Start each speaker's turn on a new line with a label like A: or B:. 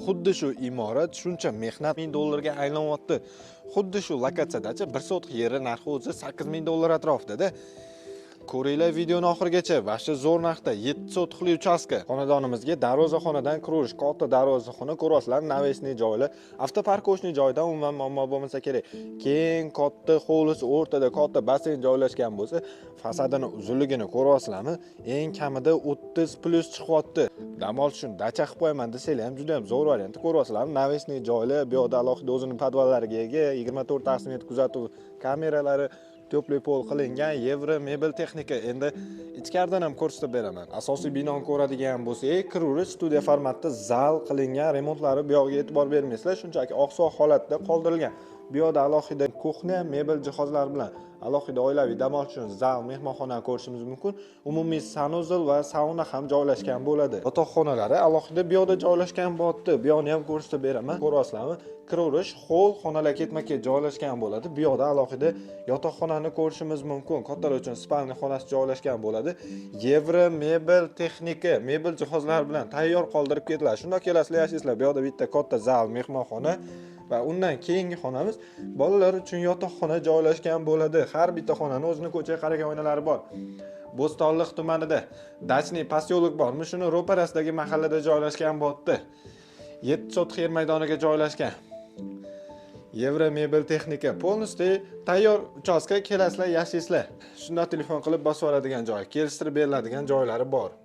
A: Xuddi shu imorat shuncha mehnat 1000 dollarga aylanyapti. Xuddi shu lokatsiyadachi 1 sotix yeri narxi o'zi 8000 dollar atrofida. Ko'ringlar videoni oxirigacha, вообще zo'r narxda 7 sotixli uchastka. Xonadonimizga darvozaxonadan kiraverish, katta darvozaxona ko'ryapsizlar, навесной joylar, автопарковочный joydan umuman muammo bo'lmasa kerak. Keng katta hovlisi, o'rtada katta basseyn joylashgan bo'lsa, fasadini uzunligini ko'ryapsizlarmi? Eng kamida 30 plyus chiqyapti. Dam olish uchun dacha qilib qo'yaman desanglar ham juda ham zo'r variant. Ko'ryapsizlarmi? Навесной joylar, bu yoqda alohida o'zini podvallariga ega, 24 taqsim 7 kuzatuv kameralari, теплый pol qilingan, yevro mebel texnika. Endi ichkaridan ham ko'rsatib beraman. Asosiy binoni ko'radigan bo'lsak, kiraverish studiya formatda zal qilingan, remontlari bu yog'iga e'tibor bermaysizlar, shunchaki oqsoq holatda qoldirilgan. Bu yoqda alohida кухня, mebel jihozlar bilan alohida oilaviy dam olish uchun zal, mehmonxonani ko'rishimiz mumkin. Umumiy санузел va sauna ham joylashgan bo'ladi. Yotoqxonalari alohida bu yoqda joylashgan bo'lyapti. Bu yoqni ham ko'rsatib beraman. Ko'ryapsizlarmi? Kiraverish холл, xonalar ketma-ket joylashgan bo'ladi. Bu yoqda alohida yotoqxonani ko'rishimiz mumkin. Kattalar uchun спальный xonasi joylashgan bo'ladi. Yevro mebel texnika, mebel jihozlar bilan tayyor qoldirib ketiladi. Shundoq kelasizlar, yashaysizlar. Bu yoqda bitta katta zal, mehmonxona va undan keyingi xonamiz bolalar uchun yotoqxona joylashgan bo'ladi. Har bitta xonani o'zini ko'chaga qaragan oynalari bor. Bo'stonliq tumanida Дачный поселок bormi, shuni ro'parasidagi mahallada joylashgan bo'lyapti. 7 sotix yer maydoniga joylashgan. Yevro mebel texnika, полностью tayyor uchastka, kelasizlar, yashaysizlar. Shundoq telefon qilib bosib oladigan joy, kelishtirib beriladigan joylari bor.